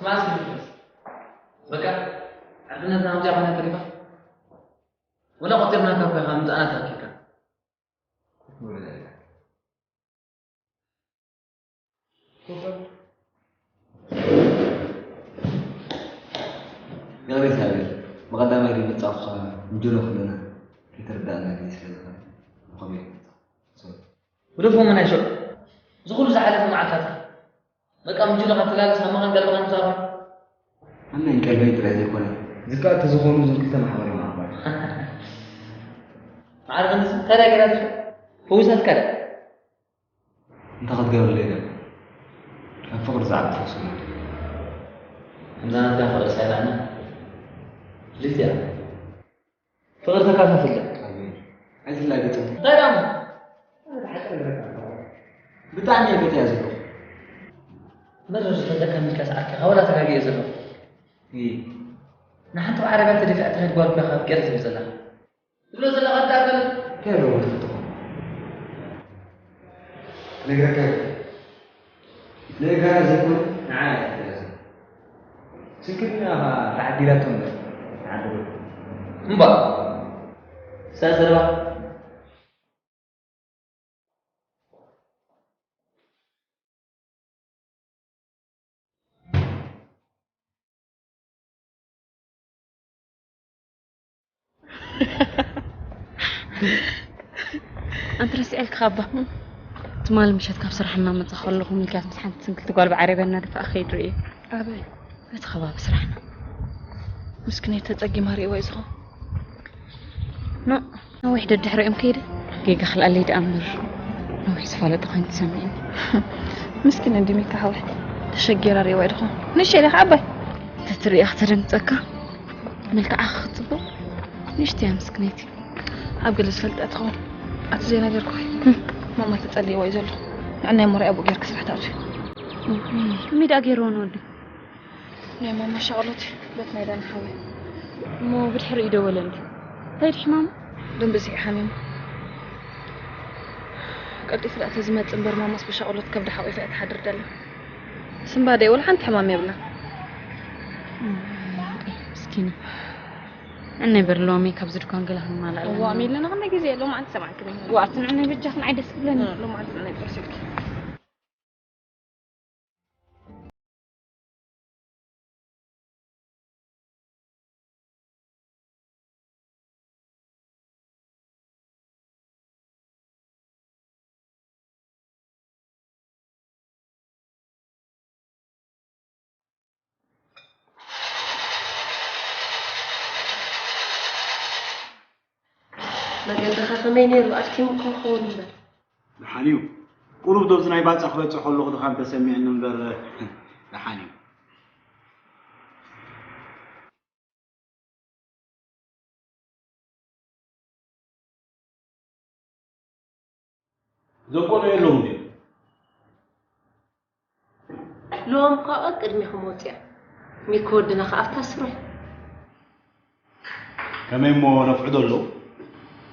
ስማዕስ ንፍለስ። በቃ፣ ዕርፍነትና ከምዚኣ ኮይና ተሪፋ። ወላ ቆጢርናካ እኮ ኢኻ ምጻእና ተኣኪብካ። ይቕሬታ፣ ብቐዳማይ ግን መጻእኩኻ ምጅሎ ክብለና ከይተረዳእና ግዜ ስለ ዝኾነ፣ ንኸመይ መጻእኩ? ሶሪ። ብደፎ መን ኣይሸጡ? እዚ ኩሉ ዝሓለፈ መዓልታት በቃ ምጅሎ ካብ ትላገስ ካብ መኻን ቀልብኻ ምሳኻ። ኣነን ቀልበይ ጥራይ ዘይኮነ፣ ዝከኣል ተዝኾኑ እዞም ክልተ ማሕበር እዮም ኣኽባር። ማዕረ ክንድዚ እንታይ ደኣ ገይራትካ? ፈዊሳትካ ድያ? እንታይ ክትገብር ደይደል? ኣብ ፍቕሪ ዝዓቢ ፈውሲ ኣሎ። ከምዛ ናትካ ፍቕሪ ሳይላና ፍልይቲ እያ። ፍቕሪ ተካፋፍለ። ኣይትላገጽን። እንታይ ደኣ? ብጣዕሚ እየ ፈትያ ዘለኹ። መረር ዝፈተካ ሚልካ ሰዓርካ ካወላ ተጋጊ እየ ዘለኹ። እይ። ንሓንቲ ዓረብያ ተደፊዓ ትኸይድ ጓል እኮ ኢኻ ኣብ ቄረ ትብል ዘለኻ። ትብሎ ዘለኻ እንታይ ኣሎ? እንታይ ኣለዎ ትፈልጥዎ? ክነግረካ እየ። ንእጋራ ዘይኮነ ንዓኣ እያ ትብላ ዘላ። ስንክልና ኢኻ ተዓዲላቶ እምበር ተዓደለቶ። እምበር። እሳ ዘረባ ኣንቲ ረሲዐልካ ኣባ። ትማሊ ምሸት ካብ ስራሕ እናመጻ ከለኹ ሚልክያስ ምስ ሓንቲ ስንክልቲ ጓል ብዓረብያ እናደፍኣ ክኸይድ ርእየ። ኣበይ? እቲ ከባቢ ስራሕና። ምስኪነይ ተጸጊማ ርእይዋ እዩ ዝኸውን። ኖ፣ ነዊሕ ደድሕሪኦም ከይደ ጌጋ ክልኣለይ ደኣ እምበር ነዊሕ ዝፋለጠ ኮይኑ ተሰሚዕኒ። ምስኪን እንዲ ሚካ ሓወይ፣ ተሸጊራ ርእይዋ እዩ ድኾን። ንእሽተይ ኢለ ከዓ ዓባይ። እንተትርእያ ክተደንግጸካ። መልክዓ ክትጽብቕ ንእሽተይ እያ ምስክነይቲ። ኣብ ገለ ዝፈልጣ ትኸውን። ኣቲ ዘይነገርኩኺ። ማማ ተጸልይዋ እዩ ዘሎ። ንዕናይ ሞራይ ኣብኡ ጌርኪ ስራሕ ትኣትዩ። ከመይ ደኣ ገይርዎ ንወዲ? ናይ ማማ ሻቕሎት እዩ፣ በት ናይ ዳና ሓወይ። እሞ ብድሕሪኡ ይደወለልኪ። እንታይ ድዩ ሕማሙ? ደም ብዝሒ ሓሚሙ። ቀልጢፉ ደኣ ተዝመጽእ እምበር ማማስ ብሻቕሎት ከብዳ ሓቒፋ እያ ትሓድር ደላ። ስንባደ ወላ ሓንቲ ሕማም የብላን። እም፣ ምስኪና። ዕነ በር ሎሚ ካብዚ ድኳን ገለ ክንማላእ ኣለና። እዋ፣ ኣሜለና ክንደይ ግዜ ሎማዓንቲ ሰማዕክኒ። እዋ፣ ኣብቲ ንዕነ በጃኽን ዓይ ደስ ክብለኒ። ሎማዓንቲ ንዕነ ጥርሲ ኢልኪ። መገድኻ ከመይ ነይሩ? ኣድኪሙካ ክኸውን እምበር። ደሓን እዩ። ቁሩብ ዶብዚ ናይ ባጽዕ ክበጽሕ ከለኹ ድኻም ተሰሚዕኒ እምበር፣ ደሓን እዩ። እዞም ቆልዑ የለውን ድዮም? ሎሚ እኳ ቅድሚኹም ወፂኦም። ሚኪ ወድና ኸዓ ኣብታ ስሩዕ። ከመይ እሞ ነፍዑ ዶ ኣለዉ?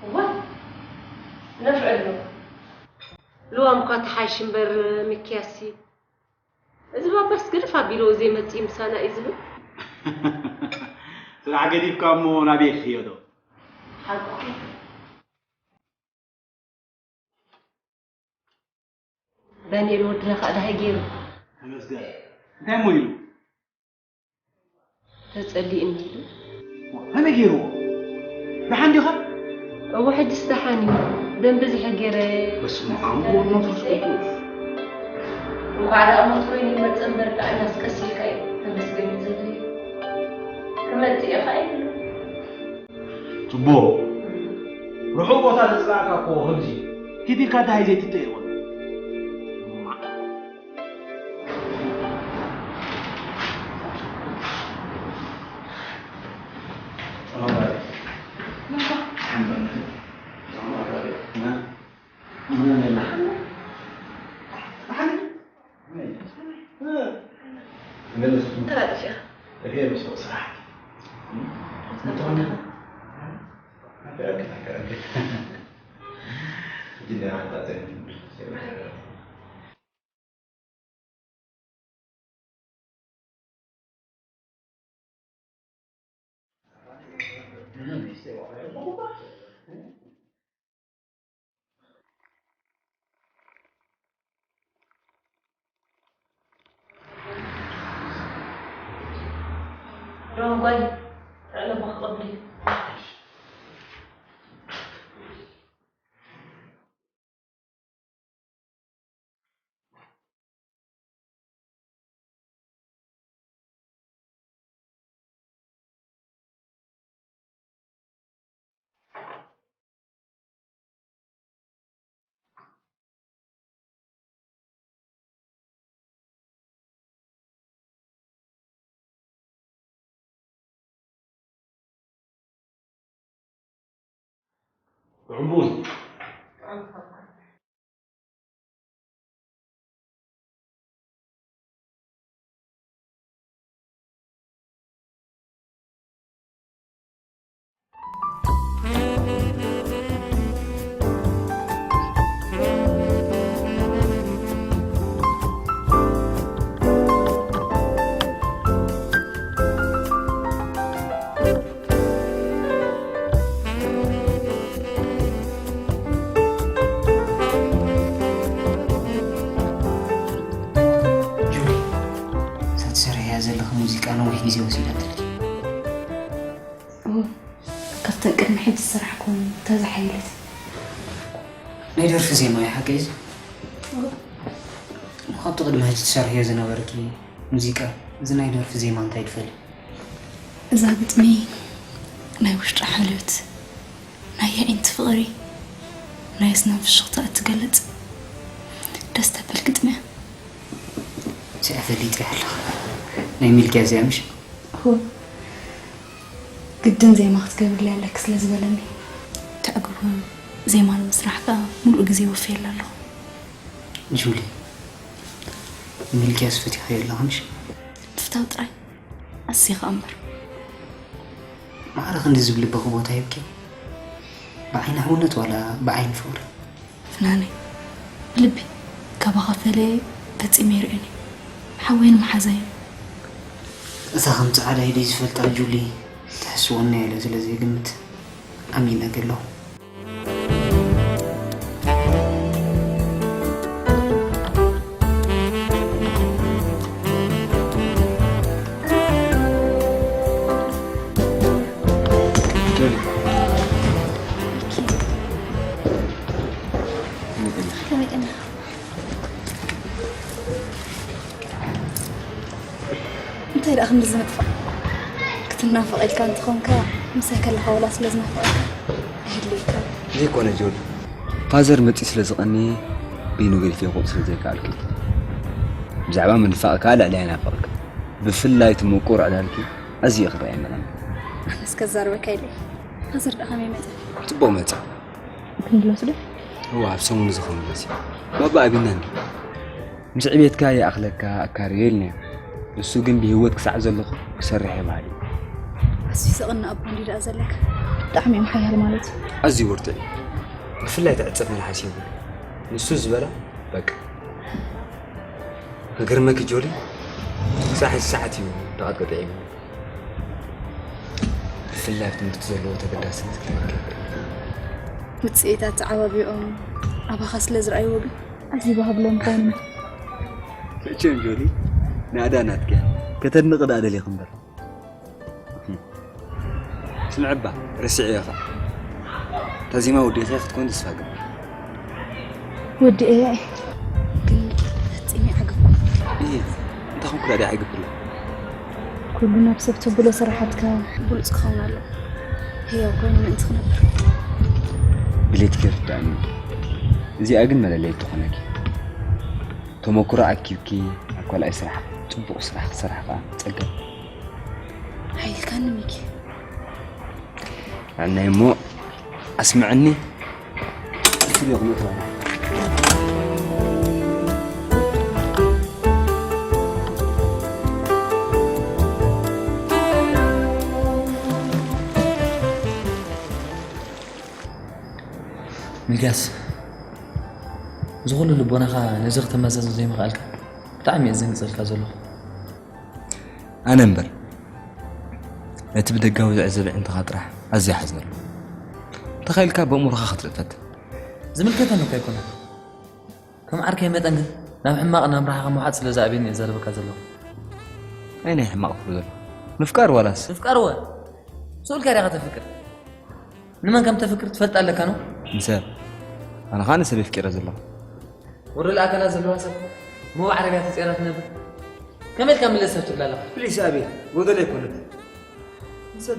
እወ፣ ነፍዑ ኣለዉ። ሎሚ እኳ ተሓይሽ እምበር ሚኪያሲ። እዚ ባባስ ግድፍ ኣቢልዎ ዘይመጽእ ምሳና እዩ ዝብል። ስራሕ ገዲፍካ እሞ ናበይ ክኽየዶ? ሓቁ። ዳንኤል ወድና ኸኣ ደሃይ ገይሩ። ተመስገን። እንታይ እሞ ኢሉ? ተጸሊእኒ ኢሉ። ከመይ ገይርዎ? ደሓን ዲኻ? እወ፣ ሕጅስ ደሓን እዩ። ደም ብዝሒ ገይረ። በስመ ኣብ ወወልድ ወመንፈስ ቅዱስ። እንኳዕ ደኣ ሞት ኮይኑ ይመጸ እምበር፣ ጥዕናስ ቀሲሕካ እዩ። ተመስገን እዩ ዘድልዮ። ክመጽእ እዩ ኸኣ ይብሎ። ጽቡቕ። ርሑቕ ቦታ ዘጽላእካ እኮ ከምዚ ኪድ ኢልካ ደሃይ ዘይትጥእ ይኾን። ሮንጓይ፣ ዕለባ ክቐብል እዩ። ዕቡን። ጁሊ፣ እዛ ትሰርሕያ ዘለኺ ሙዚቃ ነዊሕ ግዜ ወሲዳትልኪ። እወ፣ ካብተን ቅድሚ ሕጂ ዝሰራሕኩወን እታ ዝሓየለት። ናይ ደርፊ ዜማ እዩ ሓቂ እዚ? እወ። ካብቲ ቅድሚ ሕጂ ትሰርሕዮ ዝነበርኪ ሙዚቃ፣ እዚ ናይ ደርፊ ዜማ እንታይ ትፈልዩ? እዛ ግጥሚ ናይ ውሽጢ ሓልዮት፣ ናይ የዒንቲ ፍቕሪ፣ ናይ ኣስናን ፍሽኽታ እትገልጽ ደስ ተብል ግጥሚ እያ። እዚኣ ፈሊጠ ኣለኹ። ናይ ሚልክያ እዚኣ ምሽ? እወ። ግድን ዜማ ክትገብርለይ ኣለኪ ስለ ዝበለኒ። ተዕግቡ ዜማ ንምስራሕ ከኣ ምሉእ ግዜ ወፍየላ ኣለኹ። ጁሊ፣ ሚልክያስ ፈቲኻዮ ኣለኻ ምሽ? ምፍታው ጥራይ። ኣዝየ ኸኣ እምበር። ማዕረ ክንዲ ዝብል ልበኺ ቦታ ሂብኪ? ብዓይኒ ሕውነት ዋላ ብዓይኒ ፍቕሪ? ፍናነይ፣ ብልቢ ካባኻ ፈለየ ፈጺመ ኣይርእዮን እየ። ሓወይን መሓዛይን። እታ ከም ጻዕዳ ኢደይ ዝፈልጣ ጁሊ ትሕስወኒ እያ ኢለ ስለ ዘይግምት ኣሚነኪ ኣለኹ። ከመይ ቀኒኻ? እንታይ ደኣ ክንዲ ዝምጥፋእ? ክትናፈቕ ኢልካ እንተኾንካ፣ ምሳይ ከለኻ ዋላ ስለ ዝናፈቐካ ኣይድልየካ። ዘይኮነ ጆል፣ ፋዘር መጺኡ ስለ ዝቐነየ በይኑ ገዲፈ ክወጽእ ስለ ዘይከኣልኩ። ብዛዕባ ምንፋቕ ከኣ ልዕሊ ኣይናፍቐካ። ብፍላይ እቲ ምቁር ዕላልኪ ኣዝየ ክረኣየኒ ቀንየ። ኣነስ ከዛርበካ ኢለ። ፋዘር ደኣ ከመይ መጸ? ጽቡቕ መጸ። ክንድለሱ ዶ? እዋ፣ ኣብ ሰሙን እዚ ክምለስ እዩ። ባባ ኣቢና እንዲ። ምስ ዕቤትካ ይኣኽለካ ኣካርዮ ኢልናዮ። ንሱ ግን ብህይወት ክሳዕ ዘለኹ ክሰርሕ እየ በሃሊ እዩ። ኣዝዩ ዘቕንእ ኣቦ እንዲ ደኣ ዘለካ። ብጣዕሚ እዮም ሓያል ማለት እዩ። ኣዝዩ ብርቱዕ እዩ። ብፍላይ እቲ ዕጸፍ መልሓስ ይብሉ። ንሱ ዝበላ በቃ። ክገርመኪ ጆሊ፣ ክሳዕ ሕጂ ሰዓት እዩ ደቓት ቀጢዒ። ብፍላይ ኣብ ትምህርቲ ዘለዎ ተገዳስነት ክትመልከት። ውጽኢታት ተዓባቢኦም ኣባኻ ስለ ዝረኣይዎ ግን ኣዝዩ ባህብሎም ኮይኑ። መቸም ጆሊ፣ ናእዳ ናትኪ እያ። ከተድንቒ ደኣ ደሊኺ እምበር። ስምዕባ፣ ረሲዐዮ ኸኣ። እታ ዜማ ወዲእካያ ክትኮን ተስፋ እገብር። ወዲኤያ እየ። ግን ፈጺመ ኣይዓገብኩን። እየ፣ እንታይ ኮንኩ ደኣ ደኣ ኣይገብርላ? ኩሉ ናብ ሰብ ተብሎ ስራሓትካ ብሉጽ ክኸውን ኣለዎ። ህያው ኮይኑ ምእንቲ ክነብር። ድሌትኪ ይርድኣኒ። እዚኣ ግን መለለዪት ትኾነኪ። ተመኩሮ ኣኪብኪ፣ ኣብ ካልኣይ ስራሕ፣ ጽቡቕ ስራሕ ክትሰርሒ ከኣ ጸገም። ሓይልካኒ ሚኪ። ኣናይ እሞ ኣስምዐኒ። ስቱድዮ ክንእትዋ ኢና። ሚልክያስ፣ እዚ ኩሉ ልቦናኻ ነዚ ክተመዛዝን ዘይምኽኣልካ ብጣዕሚ እየ ዝድንግጸልካ ዘለኹ። ኣነ እምበር፣ ነቲ ብደጋዊ ዝዕዘብ ኣዒንትኻ ጥራሕ ኣዝየ እሓዝነሉ። ተኻኢልካ ብእምሮኻ ክትርኢ ፈትን። ዝምልከተኒ እኮ ኣይኮነን። ከም ዓርከይ መጠን ግን ናብ ሕማቕ ናብራኻ ምውሓጥ ስለ ዝኣብየኒ እየ ዘረበካ ዘለኹ። ኣይ ናይ ሕማቕ ትብሎ ዘሎ? ምፍቃር ዋላስ? ምፍቃር እወ። ስኡልካ ዲኻ ተፍቅር? ንመን ከም ተፍቅር ትፈልጥ ኣለካ ነው? ንሰብ። ኣነ ኸኣ ንሰብ የፍቂረ ዘለኹ። ወረላ ኣካላት ዘለዋ ሰብ ሞብ ዓረብያ ተጸይራ ትነብር። ከመይ ኢልካ ምለስ ሰብ ትብላ ኣለኻ? ፕሊስ ኣቤል፣ ጎደሎ ኣይኮነትን። ንሰብ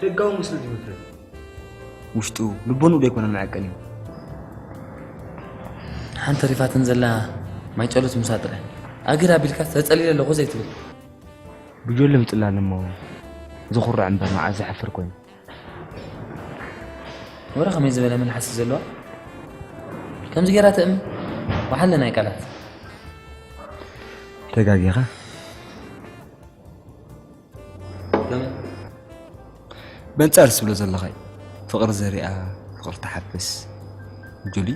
ደጋዊ ምስሉ ዝመፍረት። ውሽጡ ልቦንኡ ዶ ኣይኮነን መዐቀኒ? ሓንቲ ተሪፋትን ዘላ ማይ ጨሎት ምሳ ጥራይ። ኣግር ኣቢልካ ተጸሊለ ኣለኹ ዘይትብል። ብጆሎ ምጽላል እሞ ዝኹርዕ እምበር መዓዝ ዝሓፍር ኮይኑ። ወረ ከመይ ዝበለ መልሓስ እዩ ዘለዋ? ከምዚ ገይራ ትእምን? ወሓለ ናይ ቃላት። ተጋጊኻ። ከመይ? በንጻር ዝብሎ ዘለኻ እዩ። ፍቕሪ ዘሪኣ፣ ፍቕሪ ትሓፍስ። ጁሊ?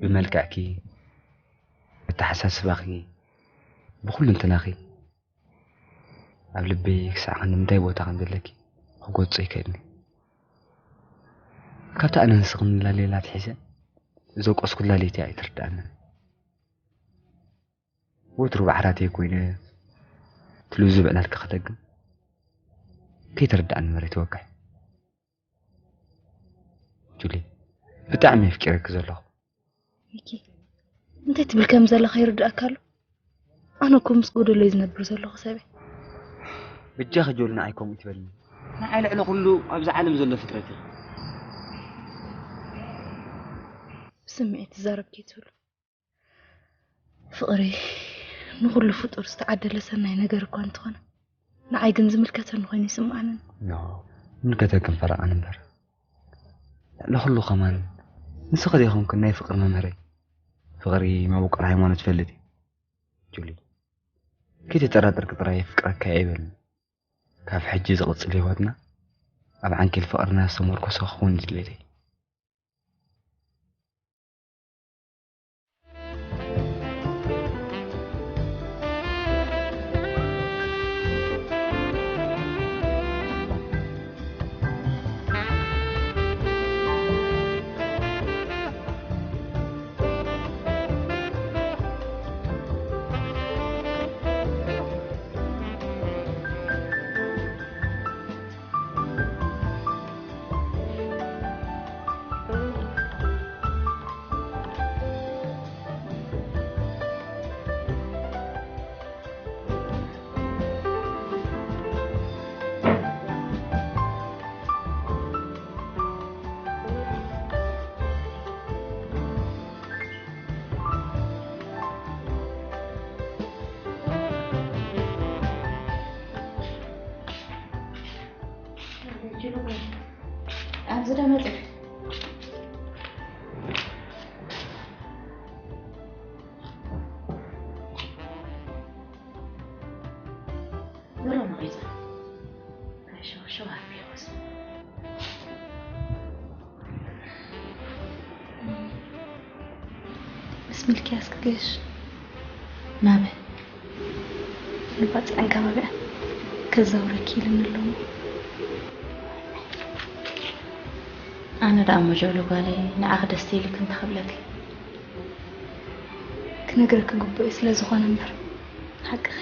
ብመልክዕኪ፣ ብተሓሳስባኺ፣ ብኹሉ እንትናኺ ኣብ ልበይ ክሳዕ ክንዲ ምንታይ ቦታ ከም ዘለኪ ክገልጾ ይከብደኒ። ካብታ ኣነ ንስኺ ንላለየላ ኣትሒዘ ዘውቀስኩላ ለይቲ እያ ኣይትርድኣንን። ወትሩ ብዓራተይ ኮይነ ትልዙ ብዕላልኪ ክደግም ከይተረድኣኒ መሬት ይወቅዕ። ጁሊ፣ ብጣዕሚ ኣፍቂረኪ ዘለኹ። ሚኪ፣ እንታይ ትብል ከም ዘለኻ ይርድኣካ ኣሎ? ኣነ እኮ ምስ ጎደሎ እየ ዝነብር ዘለኹ ሰበይ። በጃኺ ጆል፣ ንዓይ ከምኡ ትበልኒ። ንዓይ ልዕሊ ኩሉ ኣብዚ ዓለም ዘሎ ፍጥረት ኢኺ። ብስምዒት ትዛረብ ከይትህሉ። ፍቕሪ ንኹሉ ፍጡር ዝተዓደለ ሰናይ ነገር እኳ እንተኾነ፣ ንዓይ ግን ዝምልከተኒ ኮይኑ ይስምዓንን። ኖ፣ ምልከተክን ፈረቓን እምበር። ንኹሉ ከማን ንስኺ ዲኹም ናይ ፍቕሪ መምህረይ። ፍቕሪ መበቆል ሃይማኖት ይፈልጥ እዩ። ጁሊ፣ ከይተጠራጠርኪ ጥራይ የፍቅረካ እየ ኣይበልኒ። ካብ ሕጂ ዝቕጽል ህይወትና ኣብ ዓንኬል ፍቕርና ዝተመርኮሰ ክኸውን ድሌተይ። ኣብዚ ዶ መጽእ? ብሮ መቒጻ። ሸው ሸው ኣቢሉስ። ምስ ሚልክያስ ክገሽ። ናበይ? ንባጽዕን ከባቢኣን ከዛውረኪ ኢሉኒ ኣሎ። ኣነ ደኣ እሞ ጆሎ ጓለይ ንዓኺ ደስ ኢሉኪ እንታይ ክብለኪ? ክነግረኪ ግቡእ ስለ ዝኾነ እምበር። ሓቅኺ።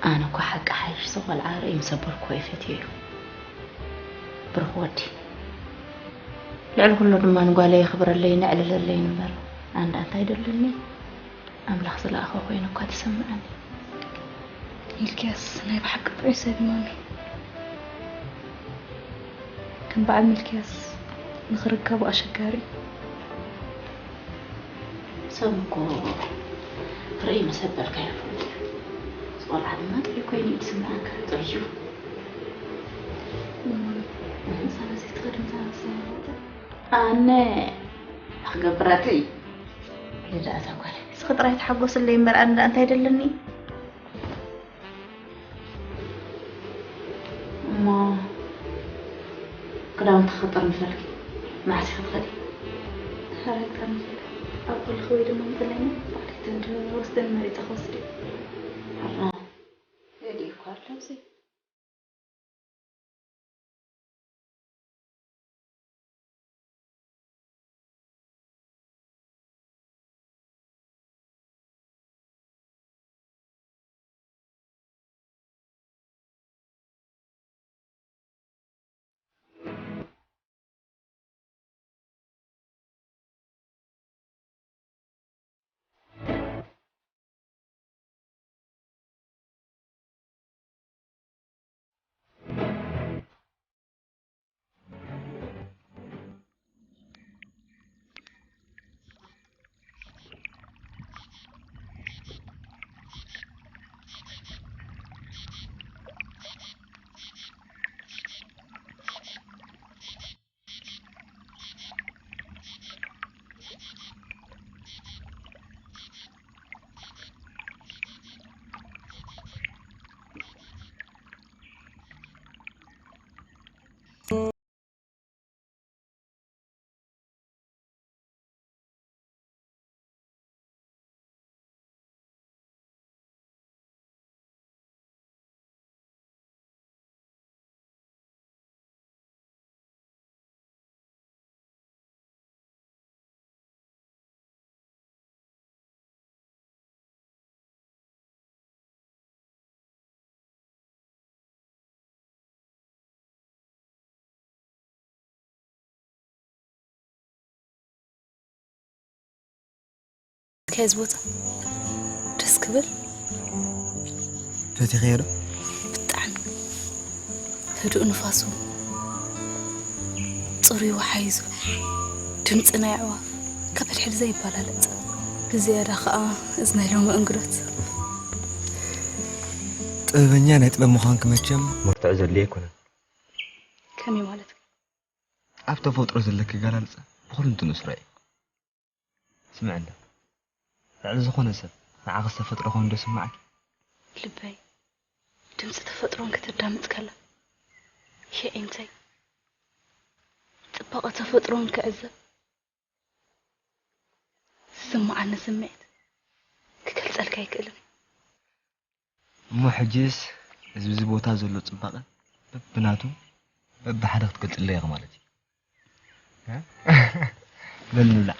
ኣነ እኮ ሓቂ ሓይሽ ዝቖልዓ ርእይ ምሰበርኩዎ ይፈትዮ እዩ። ብሩኽ ወዲ። ልዕሊ ኩሉ ድማ ንጓለይ የኽብረለይን የዕልለለይን እምበር ኣንዳ እንታይ ደልኒ? ኣምላኽ ዝለኣኾ ኮይኑ እኳ ተሰምዓኒ። ሚልክያስ ናይ ብሓቂ ጥዑይ ሰብ እዩ ማሚ። ከም በዓል ሚልክያስ ንኽርከቡ ኣሸጋሪ እዩ። ሰብ እኮ ርእይ መሰበልካ ይፈልጥ እዩ። እዚ ቆልዓ ድማ ጥዑይ ኮይኑ እዩ ዝስምዓካ። ጥዑይ እዩ። ማሚ፣ ምሳና ዘይትኸዲ ምሳና ትሰማማዕታ? ኣነ ክገብራተይ ልዳ እዛ ጓል። እስኺ ጥራይ ተሓጎስለይ እምበር ኣነ ደኣ እንታይ ደለኒ? እሞ ክዳውንቲ ክጥርንፈልኪ መዓስ ኢኺ ትኸዲ? ታሪክ ኣብ ክልክ ወይ ድማ እንተለይና ባዕለይ ተንድን ወስደን መሪፀ ክወስድ እዩ። ኣራ የድልየኳ ኣሎ እዚ። ከዚ ቦታ ደስ ክብል። ፈቲኸዮ ዶ? ብጣዕሚ ህዱእ ንፋሱ፣ ጽሩይ ወሓይዙ፣ ድምጺ ናይ ኣዕዋፍ ካብ ሕድሕድ ዘይበላለጽ። ብዝያዳ ኸኣ እዚ ናይ ሎሚ እንግዶት። ጥበበኛ ናይ ጥበብ ምዃንኪ መቸም መርትዖ ዘድልዮ ኣይኮነን። ከመይ ማለት? ኣብ ተፈጥሮ ዘለኪ ኣገላልጻ ብኹልንትንኡ ስሩዕ እዩ። ስምዕኒ፣ ልዕሊ ዝኾነ ሰብ ንዓኺ ዝተፈጥረ ኮይኑ ዶ ስምዓኪ? ልበይ ድምጺ ተፈጥሮን ከተዳምጽ ከላ፣ የዒንተይ ጽባቐ ተፈጥሮን ክዕዘብ ዝስምዓኒ ስምዒት ክገልጸልካ ኣይክእልን። እሞ ሕጂስ እዚ፣ እዚ ቦታ ዘሎ ጽባቐ በብናቱ በብሓደ ክትገልጽለይ ኢኺ ማለት እዩ። እ? በል ንብላዕ።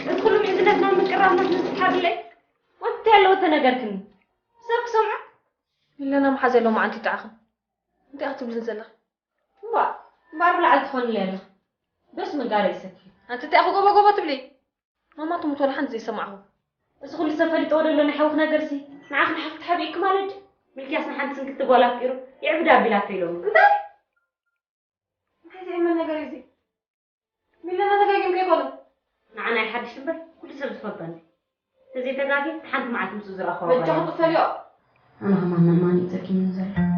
እዚ ኩሉ ምእዝነትና ምቅራብና ምስ ሓብለይ ወንቲ ኣለዎ ተነገርክኒ። ሰብ ክሰምዖ? ኢለና መሓዘ ሎማዓንቲ ይጥዓኽን። እንታይ ኢኺ ትብሊ ዘለኺ? እምባ፣ እምበኣር ብላዕሊ ትኾንለይ ኣለኺ። ዶስ ምንጋር ይሰኪ? ኣንቲ እንታይ ኢኺ ጎቦ ጎቦ ትብሊ? ማማ ትሙት ወላ ሓንቲ ዘይሰማዕኹ። እዚ ኩሉ ሰብ ፈሊጥዎ ደሎ ናይ ሓውኺ ነገርሲ ንዓኺ ንሓፍቲ ሓቢእኪ ማለት ድዩ? ሚልክያስ ንሓንቲ ስንክቲ ጓል ኣፍቂሩ የዕብዳ ኣቢላቶ ኢሎምኒ። እንታይ? እንታይ ዘየመን ነገር እዩ እዚ? ሚለና ተጋጊምኪ ኣይኮነን። ንዓና እዩ ሓድሽ እምበር ኩሉ ሰብ ዝፈልጦ እንዲ። ተዘይተጋግየ ሓንቲ መዓልቲ ምስኡ ዝረኣኹዋ ጓል በጃኹም እያ። ቅፈልዮ። ኣነ ከማን ምእማን እዩ ጸጊሙኒ ዘሎ።